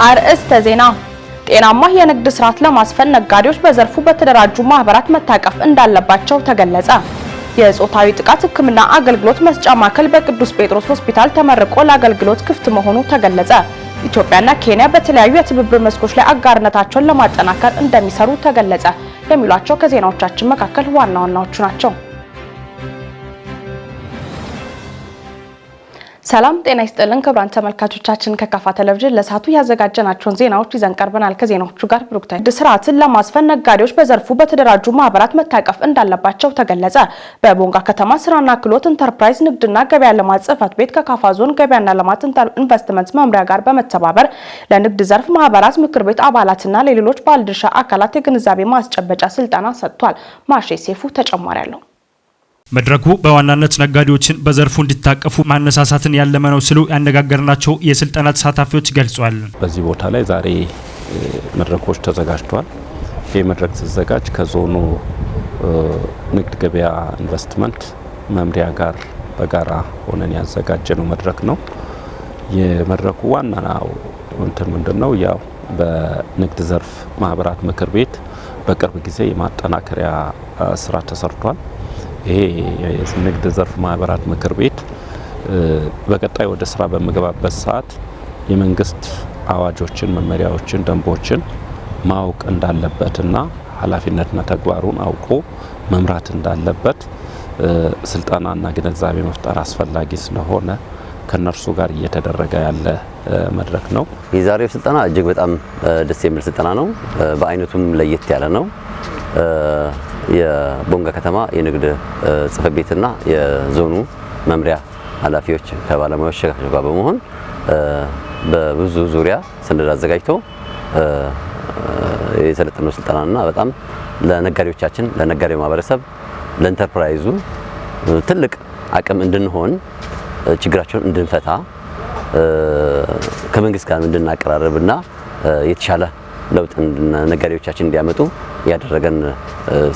አርእስተ ዜና። ጤናማ የንግድ ስርዓት ለማስፈን ነጋዴዎች በዘርፉ በተደራጁ ማህበራት መታቀፍ እንዳለባቸው ተገለጸ። የጾታዊ ጥቃት ሕክምና አገልግሎት መስጫ ማዕከል በቅዱስ ጴጥሮስ ሆስፒታል ተመርቆ ለአገልግሎት ክፍት መሆኑ ተገለጸ። ኢትዮጵያና ኬንያ በተለያዩ የትብብር መስኮች ላይ አጋርነታቸውን ለማጠናከር እንደሚሰሩ ተገለጸ። የሚሏቸው ከዜናዎቻችን መካከል ዋና ዋናዎቹ ናቸው። ሰላም ጤና ይስጥልን ክቡራን ተመልካቾቻችን፣ ከካፋ ቴሌቪዥን ለሰዓቱ ያዘጋጀናቸውን ዜናዎች ይዘን ቀርበናል። ከዜናዎቹ ጋር ብሩክታይ። ስርዓትን ለማስፈን ነጋዴዎች በዘርፉ በተደራጁ ማህበራት መታቀፍ እንዳለባቸው ተገለጸ። በቦንጋ ከተማ ስራና ክህሎት ኢንተርፕራይዝ ንግድና ገበያ ልማት ጽሕፈት ቤት ከካፋ ዞን ገበያና ልማት ኢንቨስትመንት መምሪያ ጋር በመተባበር ለንግድ ዘርፍ ማህበራት ምክር ቤት አባላትና ለሌሎች ባለድርሻ አካላት የግንዛቤ ማስጨበጫ ስልጠና ሰጥቷል። ማሼ ሴፉ ተጨማሪ አለው። መድረኩ በዋናነት ነጋዴዎችን በዘርፉ እንዲታቀፉ ማነሳሳትን ያለመ ነው ሲሉ ያነጋገርናቸው የስልጠና ተሳታፊዎች ገልጿል። በዚህ ቦታ ላይ ዛሬ መድረኮች ተዘጋጅተዋል። ይህ መድረክ ሲዘጋጅ ከዞኑ ንግድ ገበያ ኢንቨስትመንት መምሪያ ጋር በጋራ ሆነን ያዘጋጀነው መድረክ ነው። የመድረኩ ዋናው እንትን ምንድን ነው? ያው በንግድ ዘርፍ ማህበራት ምክር ቤት በቅርብ ጊዜ የማጠናከሪያ ስራ ተሰርቷል። ይሄ የንግድ ዘርፍ ማህበራት ምክር ቤት በቀጣይ ወደ ስራ በምገባበት ሰዓት የመንግስት አዋጆችን፣ መመሪያዎችን፣ ደንቦችን ማወቅ እንዳለበትና ኃላፊነትና ተግባሩን አውቆ መምራት እንዳለበት ስልጠናና ግንዛቤ መፍጠር አስፈላጊ ስለሆነ ከነርሱ ጋር እየተደረገ ያለ መድረክ ነው። የዛሬው ስልጠና እጅግ በጣም ደስ የሚል ስልጠና ነው። በአይነቱም ለየት ያለ ነው። የቦንጋ ከተማ የንግድ ጽሕፈት ቤትና የዞኑ መምሪያ ኃላፊዎች ከባለሙያዎች ጋር በመሆን በብዙ ዙሪያ ሰነድ አዘጋጅቶ የሰለጠነው ስልጠናና በጣም ለነጋዴዎቻችን፣ ለነጋዴው ማህበረሰብ፣ ለኢንተርፕራይዙ ትልቅ አቅም እንድንሆን፣ ችግራቸውን እንድንፈታ፣ ከመንግስት ጋር እንድናቀራርብና የተሻለ ለውጥ ነጋዴዎቻችን እንዲያመጡ ያደረገን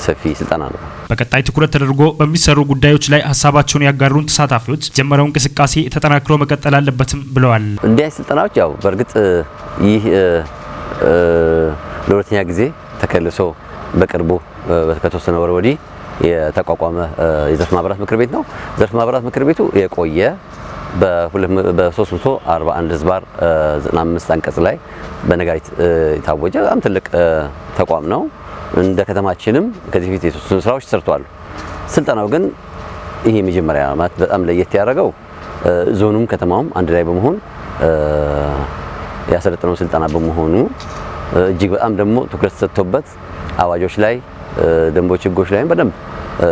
ሰፊ ስልጠና ነው። በቀጣይ ትኩረት ተደርጎ በሚሰሩ ጉዳዮች ላይ ሀሳባቸውን ያጋሩን ተሳታፊዎች ጀመረው እንቅስቃሴ ተጠናክሮ መቀጠል አለበትም ብለዋል። እንዲህ አይነት ስልጠናዎች ያው በእርግጥ ይህ ለሁለተኛ ጊዜ ተከልሶ በቅርቡ ከተወሰነ ወር ወዲህ የተቋቋመ የዘርፍ ማህበራት ምክር ቤት ነው። ዘርፍ ማህበራት ምክር ቤቱ የቆየ በ341 ህዝባር 95 አንቀጽ ላይ በነጋሪት የታወጀ በጣም ትልቅ ተቋም ነው። እንደ ከተማችንም ከዚህ በፊት የተወሰኑ ስራዎች ተሰርተዋል። ስልጠናው ግን ይሄ መጀመሪያ ማለት በጣም ለየት ያደረገው ዞኑም ከተማውም አንድ ላይ በመሆን ያሰለጠነው ስልጠና በመሆኑ እጅግ በጣም ደግሞ ትኩረት ሰጥቶበት አዋጆች ላይ፣ ደንቦች፣ ህጎች ላይም በደንብ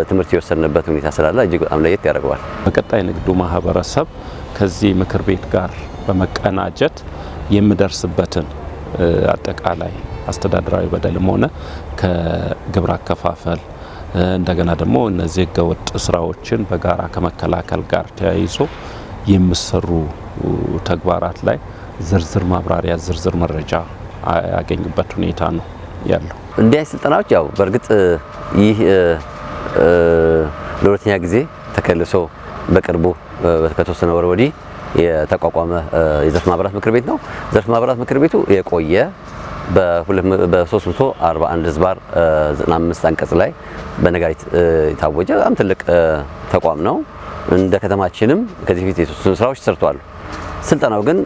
ትምህርት የወሰድንበት ሁኔታ ስላለ እጅግ በጣም ለየት ያደርገዋል። በቀጣይ ንግዱ ማህበረሰብ ከዚህ ምክር ቤት ጋር በመቀናጀት የሚደርስበትን አጠቃላይ አስተዳደራዊ በደልም ሆነ ከግብር አከፋፈል እንደገና ደግሞ እነዚህ ህገወጥ ስራዎችን በጋራ ከመከላከል ጋር ተያይዞ የሚሰሩ ተግባራት ላይ ዝርዝር ማብራሪያ፣ ዝርዝር መረጃ ያገኙበት ሁኔታ ነው ያለው። እንዲህ አይነት ስልጠናዎች ያው በእርግጥ ይህ ለሁለተኛ ጊዜ ተከልሶ በቅርቡ ከተወሰነ ወር ወዲህ የተቋቋመ የዘርፍ ማህበራት ምክር ቤት ነው። ዘርፍ ማህበራት ምክር ቤቱ የቆየ በ341 ህዝባር 95 አንቀጽ ላይ በነጋሪት የታወጀ በጣም ትልቅ ተቋም ነው። እንደ ከተማችንም ከዚህ በፊት የተወሰኑ ስራዎች ተሰርተዋል። ስልጠናው ግን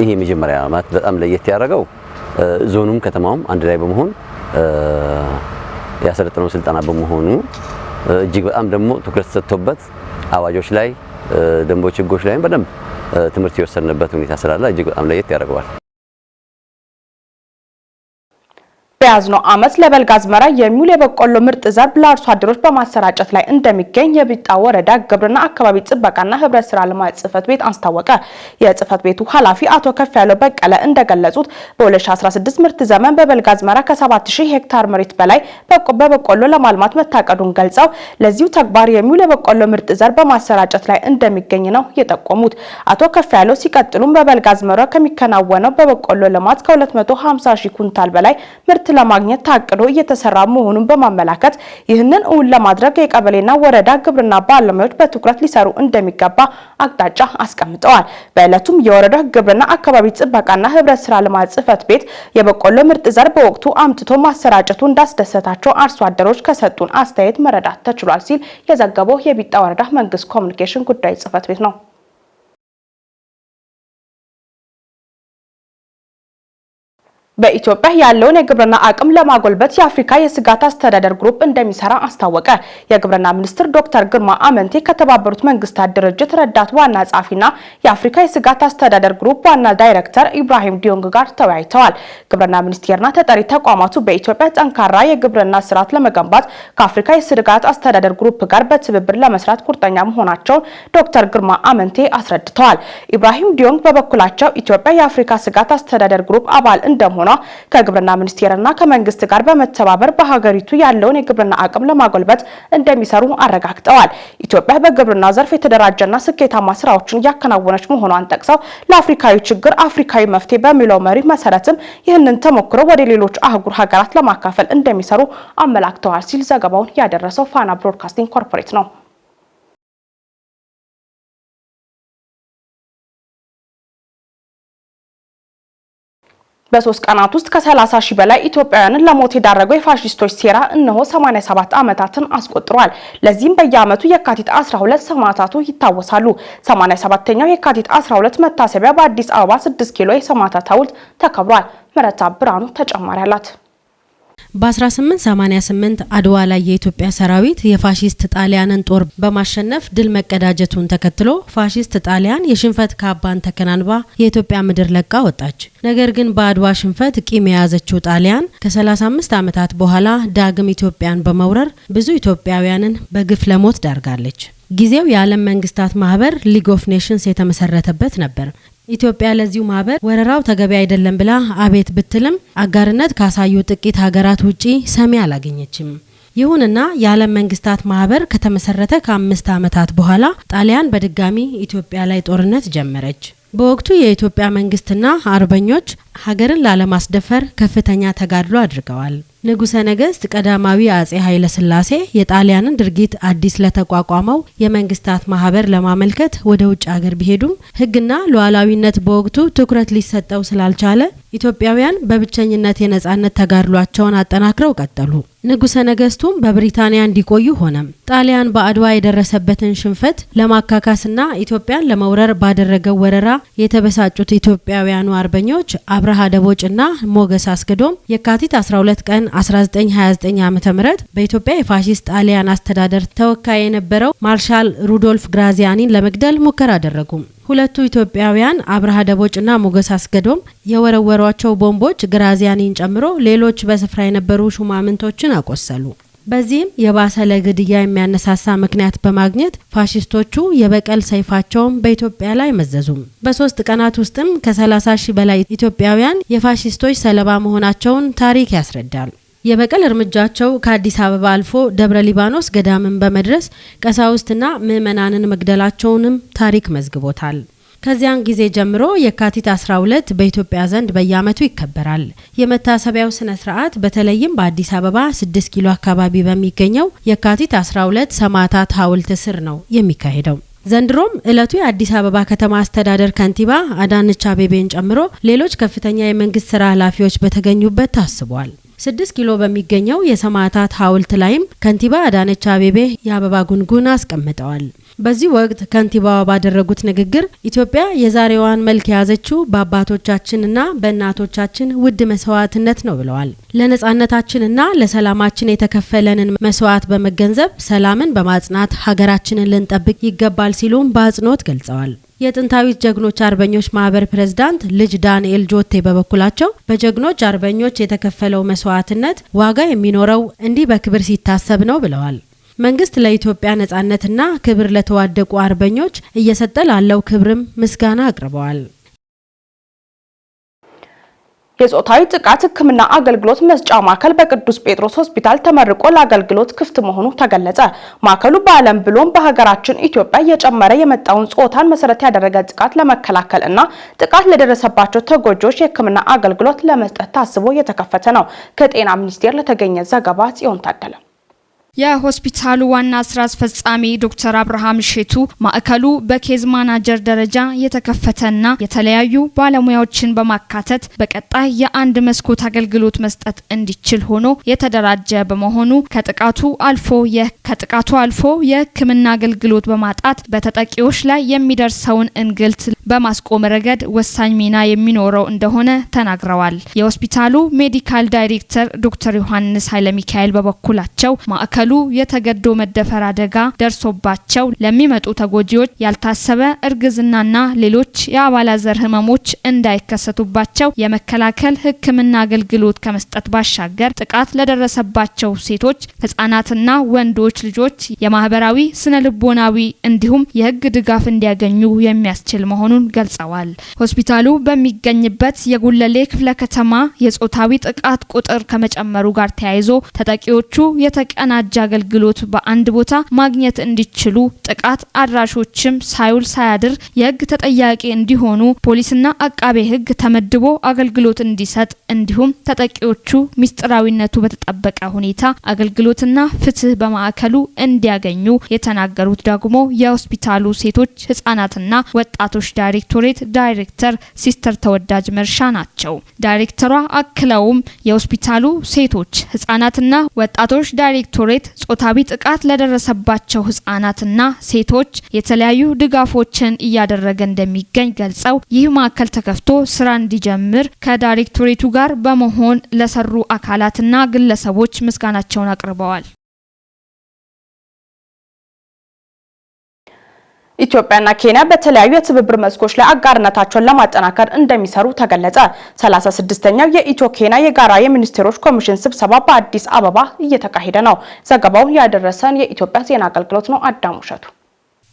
ይሄ መጀመሪያ ማለት በጣም ለየት ያደረገው ዞኑም ከተማውም አንድ ላይ በመሆን ያሰለጠነው ስልጠና በመሆኑ እጅግ በጣም ደግሞ ትኩረት ሰጥቶበት አዋጆች ላይ፣ ደንቦች፣ ህጎች ላይም በደንብ ትምህርት የወሰድንበት ሁኔታ ስላለ እጅግ በጣም ለየት ያደርገዋል። በያዝነው ዓመት ለበልግ አዝመራ የሚውል የበቆሎ ምርጥ ዘር ለአርሶ አደሮች በማሰራጨት ላይ እንደሚገኝ የቢጣ ወረዳ ግብርና አካባቢ ጥበቃና ህብረት ስራ ልማት ጽሕፈት ቤት አስታወቀ። የጽሕፈት ቤቱ ኃላፊ አቶ ከፍያለው በቀለ እንደገለጹት በ2016 ምርት ዘመን በበልግ አዝመራ ከ7000 ሄክታር መሬት በላይ በበቆሎ ለማልማት መታቀዱን ገልጸው ለዚሁ ተግባር የሚውል የበቆሎ ምርጥ ዘር በማሰራጨት ላይ እንደሚገኝ ነው የጠቆሙት። አቶ ከፍያለው ሲቀጥሉም በበልግ አዝመራ ከሚከናወነው በበቆሎ ልማት ከ250 ሺህ ኩንታል በላይ ምርት ለማግኘት ታቅዶ እየተሰራ መሆኑን በማመላከት ይህንን እውን ለማድረግ የቀበሌና ወረዳ ግብርና ባለሙያዎች በትኩረት ሊሰሩ እንደሚገባ አቅጣጫ አስቀምጠዋል። በዕለቱም የወረዳ ግብርና አካባቢ ጥበቃና ህብረት ስራ ልማት ጽሕፈት ቤት የበቆሎ ምርጥ ዘር በወቅቱ አምጥቶ ማሰራጨቱ እንዳስደሰታቸው አርሶ አደሮች ከሰጡን አስተያየት መረዳት ተችሏል ሲል የዘገበው የቢጣ ወረዳ መንግስት ኮሚኒኬሽን ጉዳይ ጽሕፈት ቤት ነው። በኢትዮጵያ ያለውን የግብርና አቅም ለማጎልበት የአፍሪካ የስጋት አስተዳደር ግሩፕ እንደሚሰራ አስታወቀ። የግብርና ሚኒስትር ዶክተር ግርማ አመንቴ ከተባበሩት መንግስታት ድርጅት ረዳት ዋና ጸሐፊና የአፍሪካ የስጋት አስተዳደር ግሩፕ ዋና ዳይሬክተር ኢብራሂም ዲዮንግ ጋር ተወያይተዋል። ግብርና ሚኒስቴርና ተጠሪ ተቋማቱ በኢትዮጵያ ጠንካራ የግብርና ስርዓት ለመገንባት ከአፍሪካ የስጋት አስተዳደር ግሩፕ ጋር በትብብር ለመስራት ቁርጠኛ መሆናቸውን ዶክተር ግርማ አመንቴ አስረድተዋል። ኢብራሂም ዲዮንግ በበኩላቸው ኢትዮጵያ የአፍሪካ ስጋት አስተዳደር ግሩፕ አባል እንደመሆኗ ከግብርና ሚኒስቴርና ከመንግስት ጋር በመተባበር በሀገሪቱ ያለውን የግብርና አቅም ለማጎልበት እንደሚሰሩ አረጋግጠዋል። ኢትዮጵያ በግብርና ዘርፍ የተደራጀና ስኬታማ ስራዎችን እያከናወነች መሆኗን ጠቅሰው ለአፍሪካዊ ችግር አፍሪካዊ መፍትሄ በሚለው መሪ መሰረትም ይህንን ተሞክሮ ወደ ሌሎች አህጉር ሀገራት ለማካፈል እንደሚሰሩ አመላክተዋል ሲል ዘገባውን ያደረሰው ፋና ብሮድካስቲንግ ኮርፖሬት ነው። በሶስት ቀናት ውስጥ ከ30 ሺህ በላይ ኢትዮጵያውያንን ለሞት የዳረገው የፋሽስቶች ሴራ እነሆ 87 ዓመታትን አስቆጥሯል። ለዚህም በየዓመቱ የካቲት 12 ሰማዕታቱ ይታወሳሉ። 87ኛው የካቲት 12 መታሰቢያ በአዲስ አበባ 6 ኪሎ የሰማዕታት ሐውልት ተከብሯል። ምህረተአብ ብርሃኑ ተጨማሪ አላት። በ1888 አድዋ ላይ የኢትዮጵያ ሰራዊት የፋሺስት ጣሊያንን ጦር በማሸነፍ ድል መቀዳጀቱን ተከትሎ ፋሺስት ጣሊያን የሽንፈት ካባን ተከናንባ የኢትዮጵያ ምድር ለቃ ወጣች። ነገር ግን በአድዋ ሽንፈት ቂም የያዘችው ጣሊያን ከ35 ዓመታት በኋላ ዳግም ኢትዮጵያን በመውረር ብዙ ኢትዮጵያውያንን በግፍ ለሞት ዳርጋለች። ጊዜው የዓለም መንግስታት ማህበር League of Nations የተመሰረተበት ነበር። ኢትዮጵያ ለዚሁ ማህበር ወረራው ተገቢ አይደለም ብላ አቤት ብትልም አጋርነት ካሳዩ ጥቂት ሀገራት ውጪ ሰሚ አላገኘችም። ይሁንና የዓለም መንግስታት ማህበር ከተመሰረተ ከ5 ዓመታት በኋላ ጣሊያን በድጋሚ ኢትዮጵያ ላይ ጦርነት ጀመረች። በወቅቱ የኢትዮጵያ መንግስትና አርበኞች ሀገርን ላለማስደፈር ከፍተኛ ተጋድሎ አድርገዋል። ንጉሰ ነገስት ቀዳማዊ አጼ ኃይለ ሥላሴ የጣሊያንን ድርጊት አዲስ ለተቋቋመው የመንግስታት ማህበር ለማመልከት ወደ ውጭ ሀገር ቢሄዱም ሕግና ሉዓላዊነት በወቅቱ ትኩረት ሊሰጠው ስላልቻለ ኢትዮጵያውያን በብቸኝነት የነጻነት ተጋድሏቸውን አጠናክረው ቀጠሉ። ንጉሰ ነገስቱም በብሪታንያ እንዲቆዩ ሆነ። ጣሊያን በአድዋ የደረሰበትን ሽንፈት ለማካካስና ኢትዮጵያን ለመውረር ባደረገው ወረራ የተበሳጩት ኢትዮጵያውያኑ አርበኞች አብርሃ ደቦጭና ሞገስ አስገዶም የካቲት 12 ቀን 1929 ዓ.ም በኢትዮጵያ የፋሺስት ጣሊያን አስተዳደር ተወካይ የነበረው ማርሻል ሩዶልፍ ግራዚያኒን ለመግደል ሙከራ አደረጉ። ሁለቱ ኢትዮጵያውያን አብርሃ ደቦጭና ሞገስ አስገዶም የወረወሯቸው ቦምቦች ግራዚያኒን ጨምሮ ሌሎች በስፍራ የነበሩ ሹማምንቶችን አቆሰሉ። በዚህም የባሰ ለግድያ የሚያነሳሳ ምክንያት በማግኘት ፋሽስቶቹ የበቀል ሰይፋቸውን በኢትዮጵያ ላይ መዘዙ። በ3 ቀናት ውስጥም ከ30 ሺህ በላይ ኢትዮጵያውያን የፋሽስቶች ሰለባ መሆናቸውን ታሪክ ያስረዳል። የበቀል እርምጃቸው ከአዲስ አበባ አልፎ ደብረ ሊባኖስ ገዳምን በመድረስ ቀሳውስትና ምዕመናንን መግደላቸውንም ታሪክ መዝግቦታል። ከዚያን ጊዜ ጀምሮ የካቲት 12 በኢትዮጵያ ዘንድ በየዓመቱ ይከበራል። የመታሰቢያው ስነ ስርዓት በተለይም በአዲስ አበባ 6 ኪሎ አካባቢ በሚገኘው የካቲት 12 ሰማዕታት ሐውልት ስር ነው የሚካሄደው። ዘንድሮም እለቱ የአዲስ አበባ ከተማ አስተዳደር ከንቲባ አዳነች አቤቤን ጨምሮ ሌሎች ከፍተኛ የመንግስት ስራ ኃላፊዎች በተገኙበት ታስቧል። 6 ኪሎ በሚገኘው የሰማዕታት ሐውልት ላይም ከንቲባ አዳነች አቤቤ የአበባ ጉንጉን አስቀምጠዋል። በዚህ ወቅት ከንቲባዋ ባደረጉት ንግግር ኢትዮጵያ የዛሬዋን መልክ የያዘችው በአባቶቻችንና በእናቶቻችን ውድ መስዋዕትነት ነው ብለዋል። ለነጻነታችንና ለሰላማችን የተከፈለንን መስዋዕት በመገንዘብ ሰላምን በማጽናት ሀገራችንን ልንጠብቅ ይገባል ሲሉም በአጽንኦት ገልጸዋል። የጥንታዊት ጀግኖች አርበኞች ማህበር ፕሬዝዳንት ልጅ ዳንኤል ጆቴ በበኩላቸው በጀግኖች አርበኞች የተከፈለው መስዋዕትነት ዋጋ የሚኖረው እንዲህ በክብር ሲታሰብ ነው ብለዋል። መንግስት ለኢትዮጵያ ነጻነትና ክብር ለተዋደቁ አርበኞች እየሰጠ ላለው ክብርም ምስጋና አቅርበዋል። የጾታዊ ጥቃት ሕክምና አገልግሎት መስጫ ማዕከል በቅዱስ ጴጥሮስ ሆስፒታል ተመርቆ ለአገልግሎት ክፍት መሆኑ ተገለጸ። ማዕከሉ በዓለም ብሎም በሀገራችን ኢትዮጵያ እየጨመረ የመጣውን ጾታን መሰረት ያደረገ ጥቃት ለመከላከል እና ጥቃት ለደረሰባቸው ተጎጂዎች የሕክምና አገልግሎት ለመስጠት ታስቦ የተከፈተ ነው። ከጤና ሚኒስቴር ለተገኘ ዘገባ ጽዮን ታደለ። የሆስፒታሉ ዋና ስራ አስፈጻሚ ዶክተር አብርሃም ሼቱ ማዕከሉ በ case manager ደረጃ የተከፈተና የተለያዩ ባለሙያዎችን በማካተት በቀጣይ የአንድ መስኮት አገልግሎት መስጠት እንዲችል ሆኖ የተደራጀ በመሆኑ ከጥቃቱ አልፎ የሕክምና አገልግሎት በማጣት በተጠቂዎች ላይ የሚደርሰውን እንግልት በማስቆም ረገድ ወሳኝ ሚና የሚኖረው እንደሆነ ተናግረዋል። የሆስፒታሉ medical ዳይሬክተር ዶክተር ዮሐንስ ኃይለ ሚካኤል በበኩላቸው ማዕከሉ የተገዶ መደፈር አደጋ ደርሶባቸው ለሚመጡ ተጎጂዎች ያልታሰበ እርግዝናና ሌሎች የአባላዘር ህመሞች እንዳይከሰቱባቸው የመከላከል ሕክምና አገልግሎት ከመስጠት ባሻገር ጥቃት ለደረሰባቸው ሴቶች፣ ህጻናትና ወንዶች ልጆች የማህበራዊ፣ ስነ ልቦናዊ እንዲሁም የህግ ድጋፍ እንዲያገኙ የሚያስችል መሆኑን ገልጸዋል። ሆስፒታሉ በሚገኝበት የጉለሌ ክፍለ ከተማ የጾታዊ ጥቃት ቁጥር ከመጨመሩ ጋር ተያይዞ ተጠቂዎቹ የተቀናጀ አገልግሎት በአንድ ቦታ ማግኘት እንዲችሉ፣ ጥቃት አድራሾችም ሳይውል ሳያድር የህግ ተጠያቂ እንዲሆኑ ፖሊስና አቃቤ ህግ ተመድቦ አገልግሎት እንዲሰጥ እንዲሁም ተጠቂዎቹ ሚስጥራዊነቱ በተጠበቀ ሁኔታ አገልግሎትና ፍትህ በማዕከሉ እንዲያገኙ የተናገሩት ደግሞ የሆስፒታሉ ሴቶች፣ ህጻናትና ወጣቶች ዳይሬክቶሬት ዳይሬክተር ሲስተር ተወዳጅ መርሻ ናቸው። ዳይሬክተሯ አክለውም የሆስፒታሉ ሴቶች፣ ህጻናትና ወጣቶች ዳይሬክቶሬት ጾታዊ ጥቃት ለደረሰባቸው ህጻናትና ሴቶች የተለያዩ ድጋፎችን እያደረገ እንደሚገኝ ገልጸው ይህ ማዕከል ተከፍቶ ስራ እንዲጀምር ከዳይሬክቶሬቱ ጋር በመሆን ለሰሩ አካላትና ግለሰቦች ምስጋናቸውን አቅርበዋል። ኢትዮጵያና ኬንያ በተለያዩ የትብብር መስኮች ላይ አጋርነታቸውን ለማጠናከር እንደሚሰሩ ተገለጸ። 36ኛው የኢትዮ ኬንያ የጋራ የሚኒስትሮች ኮሚሽን ስብሰባ በአዲስ አበባ እየተካሄደ ነው። ዘገባውን ያደረሰን የኢትዮጵያ ዜና አገልግሎት ነው። አዳሙ እሸቱ።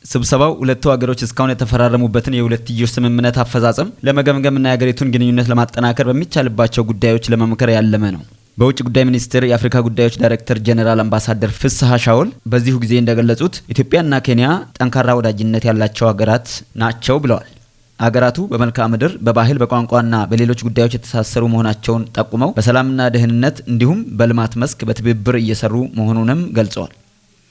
ስብሰባው ሁለቱ ሀገሮች እስካሁን የተፈራረሙበትን የሁለትዮሽ ስምምነት አፈጻጸም ለመገምገምና የሀገሪቱን ግንኙነት ለማጠናከር በሚቻልባቸው ጉዳዮች ለመምከር ያለመ ነው። በውጭ ጉዳይ ሚኒስቴር የአፍሪካ ጉዳዮች ዳይሬክተር ጄኔራል አምባሳደር ፍስሐ ሻውል በዚሁ ጊዜ እንደገለጹት ኢትዮጵያና ኬንያ ጠንካራ ወዳጅነት ያላቸው ሀገራት ናቸው ብለዋል። አገራቱ በመልክዓ ምድር፣ በባህል፣ በቋንቋና በሌሎች ጉዳዮች የተሳሰሩ መሆናቸውን ጠቁመው በሰላምና ደህንነት እንዲሁም በልማት መስክ በትብብር እየሰሩ መሆኑንም ገልጸዋል።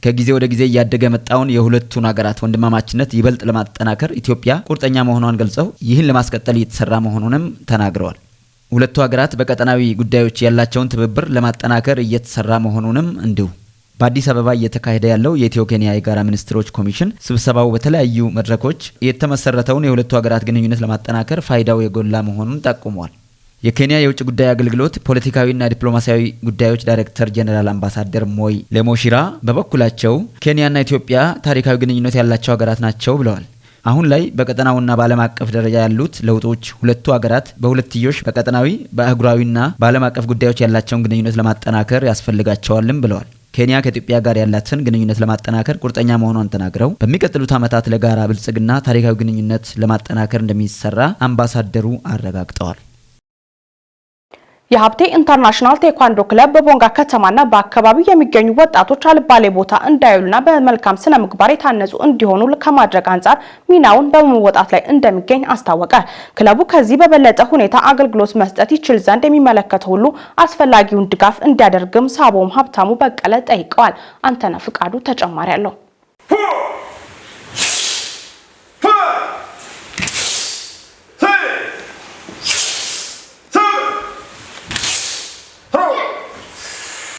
ከጊዜ ወደ ጊዜ እያደገ የመጣውን የሁለቱን ሀገራት ወንድማማችነት ይበልጥ ለማጠናከር ኢትዮጵያ ቁርጠኛ መሆኗን ገልጸው ይህን ለማስቀጠል እየተሰራ መሆኑንም ተናግረዋል። ሁለቱ ሀገራት በቀጠናዊ ጉዳዮች ያላቸውን ትብብር ለማጠናከር እየተሰራ መሆኑንም እንዲሁ። በአዲስ አበባ እየተካሄደ ያለው የኢትዮ ኬንያ የጋራ ሚኒስትሮች ኮሚሽን ስብሰባው በተለያዩ መድረኮች የተመሰረተውን የሁለቱ ሀገራት ግንኙነት ለማጠናከር ፋይዳው የጎላ መሆኑን ጠቁሟል። የኬንያ የውጭ ጉዳይ አገልግሎት ፖለቲካዊና ዲፕሎማሲያዊ ጉዳዮች ዳይሬክተር ጄኔራል አምባሳደር ሞይ ሌሞሺራ በበኩላቸው ኬንያና ኢትዮጵያ ታሪካዊ ግንኙነት ያላቸው ሀገራት ናቸው ብለዋል። አሁን ላይ በቀጠናውና በዓለም አቀፍ ደረጃ ያሉት ለውጦች ሁለቱ ሀገራት በሁለትዮሽ፣ በቀጠናዊ፣ በአህጉራዊና በዓለም አቀፍ ጉዳዮች ያላቸውን ግንኙነት ለማጠናከር ያስፈልጋቸዋልም ብለዋል። ኬንያ ከኢትዮጵያ ጋር ያላትን ግንኙነት ለማጠናከር ቁርጠኛ መሆኗን ተናግረው በሚቀጥሉት ዓመታት ለጋራ ብልጽግና ታሪካዊ ግንኙነት ለማጠናከር እንደሚሰራ አምባሳደሩ አረጋግጠዋል። የሀብቴ ኢንተርናሽናል ቴኳንዶ ክለብ በቦንጋ ከተማና በአካባቢው የሚገኙ ወጣቶች አልባሌ ቦታ እንዳይውሉና በመልካም ስነ ምግባር የታነጹ እንዲሆኑ ከማድረግ አንጻር ሚናውን በመወጣት ላይ እንደሚገኝ አስታወቀ። ክለቡ ከዚህ በበለጠ ሁኔታ አገልግሎት መስጠት ይችል ዘንድ የሚመለከተው ሁሉ አስፈላጊውን ድጋፍ እንዲያደርግም ሳቦም ሀብታሙ በቀለ ጠይቀዋል። አንተነህ ፍቃዱ ተጨማሪ አለው።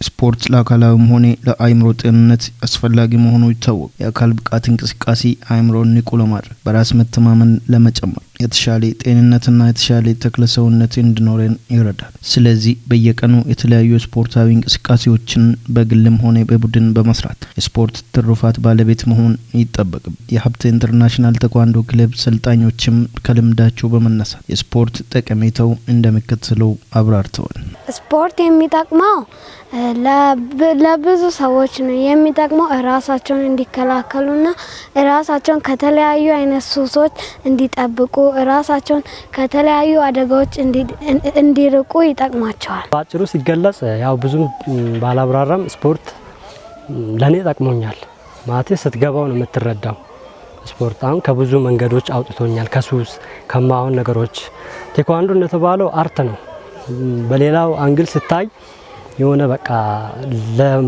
ስፖርት ለአካላዊም ሆነ ለአእምሮ ጤንነት አስፈላጊ መሆኑ ይታወቃል። የአካል ብቃት እንቅስቃሴ አእምሮን ንቁ ለማድረግ፣ በራስ መተማመን ለመጨመር፣ የተሻለ ጤንነትና የተሻለ ተክለ ሰውነት እንዲኖረን ይረዳል። ስለዚህ በየቀኑ የተለያዩ ስፖርታዊ እንቅስቃሴዎችን በግልም ሆነ በቡድን በመስራት የስፖርት ትሩፋት ባለቤት መሆን ይጠበቅብናል። የሀብቴ ኢንተርናሽናል ተኳንዶ ክለብ ሰልጣኞችም ከልምዳቸው በመነሳት የስፖርት ጠቀሜታው እንደሚከተለው አብራርተዋል። ስፖርት የሚጠቅመው ለብዙ ሰዎች ነው የሚጠቅመው። እራሳቸውን እንዲከላከሉና እራሳቸውን ከተለያዩ አይነት ሱሶች እንዲጠብቁ፣ እራሳቸውን ከተለያዩ አደጋዎች እንዲርቁ ይጠቅማቸዋል። በአጭሩ ሲገለጽ ያው ብዙም ባላብራራም ስፖርት ለእኔ ጠቅሞኛል። ማለት ስትገባው ነው የምትረዳው። ስፖርት አሁን ከብዙ መንገዶች አውጥቶኛል፣ ከሱስ፣ ከማይሆን ነገሮች። ቴኳንዶ እንደተባለው art ነው። በሌላው angle ስታይ የሆነ በቃ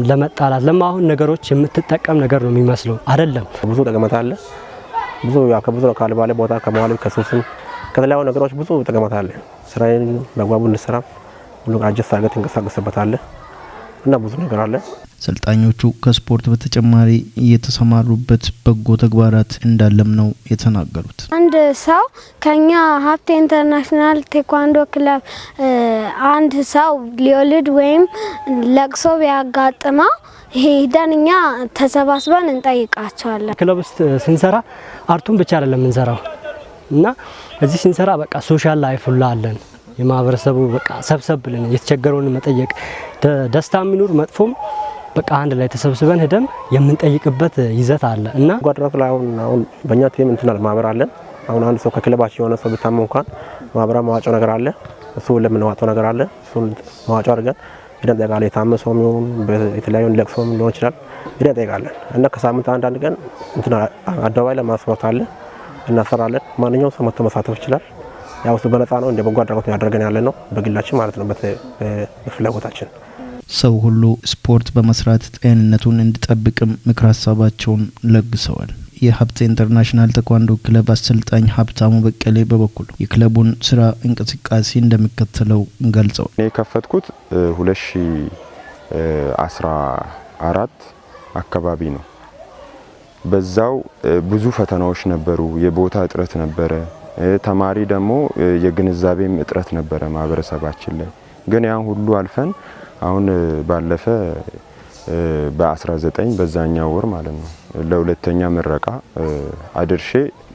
ለመጣላት፣ ለማይሆን ነገሮች የምትጠቀም ነገር ነው የሚመስለው፣ አይደለም። ብዙ ጠቀሜታ አለ። ብዙ ያው ከብዙ ካልባሌ ቦታ ከመዋል፣ ከሱስም፣ ከተለያዩ ነገሮች ብዙ ጠቀሜታ አለ። ስራዬን በአግባቡ እንድሰራ ሁሉ adjust አድርገህ ትንቀሳቀስበታለህ እና ብዙ ነገር አለ። ሰልጣኞቹ ከስፖርት በተጨማሪ የተሰማሩበት በጎ ተግባራት እንዳለም ነው የተናገሩት። አንድ ሰው ከኛ ሀብቴ ኢንተርናሽናል ቴኳንዶ ክለብ አንድ ሰው ሊወልድ ወይም ለቅሶ ቢያጋጥመው ሄደን እኛ ተሰባስበን እንጠይቃቸዋለን። ክለብ ውስጥ ስንሰራ art ኡን ብቻ አይደለም የምንሰራው እና እዚህ ስንሰራ በቃ social life ሁላ አለን። የማህበረሰቡ በቃ ሰብሰብ ብለን የተቸገረውን መጠየቅ፣ ደስታ የሚኖር መጥፎም በቃ አንድ ላይ ተሰብስበን ሄደን የምንጠይቅበት ይዘት አለ እና ጓድራት ላይ አሁን በእኛ team እንትን አለ፣ ማህበር አለን። አሁን አንድ ሰው ከክለባችን የሆነ ሰው ቢታመም እንኳን ማህበራ መዋጮ ነገር አለ። እሱ ለምንዋጠው ነገር አለ። እሱን መዋጮ አድርገን ሄደን እንጠይቃለን። የታመመ ሰውም ይሁን የተለያዩ ለቅሶም ሊሆን ይችላል፣ ሄደን እንጠይቃለን እና ከሳምንት አንድ አንድ ቀን እንትን አደባባይ ላይ ማስፖርት አለ፣ እናሰራለን። ማንኛውም ሰው መጥቶ መሳተፍ ይችላል። ያው እሱ በነፃ ነው፣ እንደ በጎ አድራጎት ያደረገን ያለ ነው፣ በግላችን ማለት ነው፣ በፍላጎታችን። ሰው ሁሉ ስፖርት በመስራት ጤንነቱን እንዲጠብቅም ምክር ሀሳባቸውን ለግሰዋል። የሀብቴ ኢንተርናሽናል ቴኳንዶ ክለብ አሰልጣኝ ሀብታሙ በቀሌ በበኩሉ የክለቡን ስራ እንቅስቃሴ እንደሚከተለው ገልጸዋል። እኔ የከፈትኩት 2014 አካባቢ ነው። በዛው ብዙ ፈተናዎች ነበሩ። የቦታ እጥረት ነበረ። ተማሪ ደግሞ የግንዛቤም እጥረት ነበረ ማህበረሰባችን ላይ። ግን ያን ሁሉ አልፈን አሁን ባለፈ በ19 በዛኛው ወር ማለት ነው ለሁለተኛ ምረቃ አድርሼ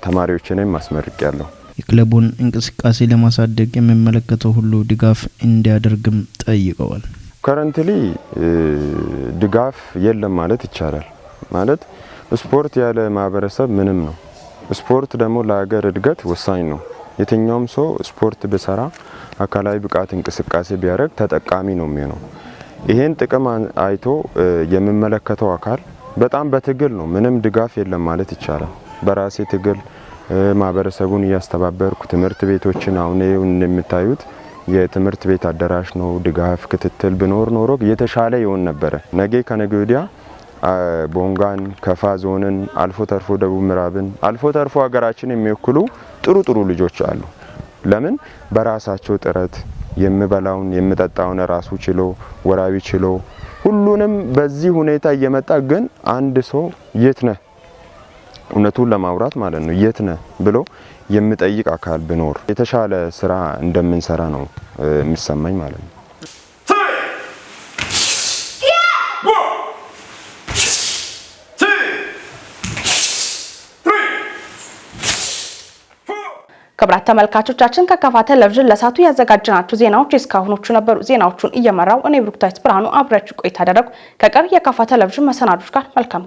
ተማሪዎችንም አስመርቄያለሁ። የክለቡን እንቅስቃሴ ለማሳደግ የሚመለከተው ሁሉ ድጋፍ እንዲያደርግም ጠይቀዋል። Currently ድጋፍ የለም ማለት ይቻላል። ማለት ስፖርት ያለ ማህበረሰብ ምንም ነው። ስፖርት ደግሞ ለሀገር እድገት ወሳኝ ነው። የትኛውም ሰው ስፖርት ቢሰራ፣ አካላዊ ብቃት እንቅስቃሴ ቢያደርግ ተጠቃሚ ነው የሚሆነው። ይሄን ጥቅም አይቶ የሚመለከተው አካል በጣም በትግል ነው፣ ምንም ድጋፍ የለም ማለት ይቻላል። በራሴ ትግል ማህበረሰቡን እያስተባበርኩ ትምህርት ቤቶችን፣ አሁን እንደምታዩት የትምህርት ቤት አዳራሽ ነው። ድጋፍ ክትትል ቢኖር ኖሮ የተሻለ ይሆን ነበረ። ነገ ከነገ ወዲያ ቦንጋን፣ ከፋ ዞንን አልፎ ተርፎ ደቡብ ምዕራብን አልፎ ተርፎ ሀገራችን የሚወክሉ ጥሩ ጥሩ ልጆች አሉ። ለምን በራሳቸው ጥረት የሚበላውን የሚጠጣውን ራሱ ችሎ፣ ወራዊ ችሎ፣ ሁሉንም በዚህ ሁኔታ እየመጣ ግን አንድ ሰው የት ነህ፣ እውነቱን ለማውራት ማለት ነው፣ የት ነህ ብሎ የሚጠይቅ አካል ቢኖር የተሻለ ስራ እንደምንሰራ ነው የሚሰማኝ ማለት ነው። ክቡራት ተመልካቾቻችን፣ ከካፋ ቴሌቪዥን ለሰዓቱ ያዘጋጀናቸው ዜናዎች እስካሁኖቹ ነበሩ። ዜናዎቹን እየመራው እኔ ብሩክታዊት ብርሃኑ አብሬያችሁ ቆይታ አደረኩ። ከቀሪ የካፋ ቴሌቪዥን መሰናዶች ጋር መልካም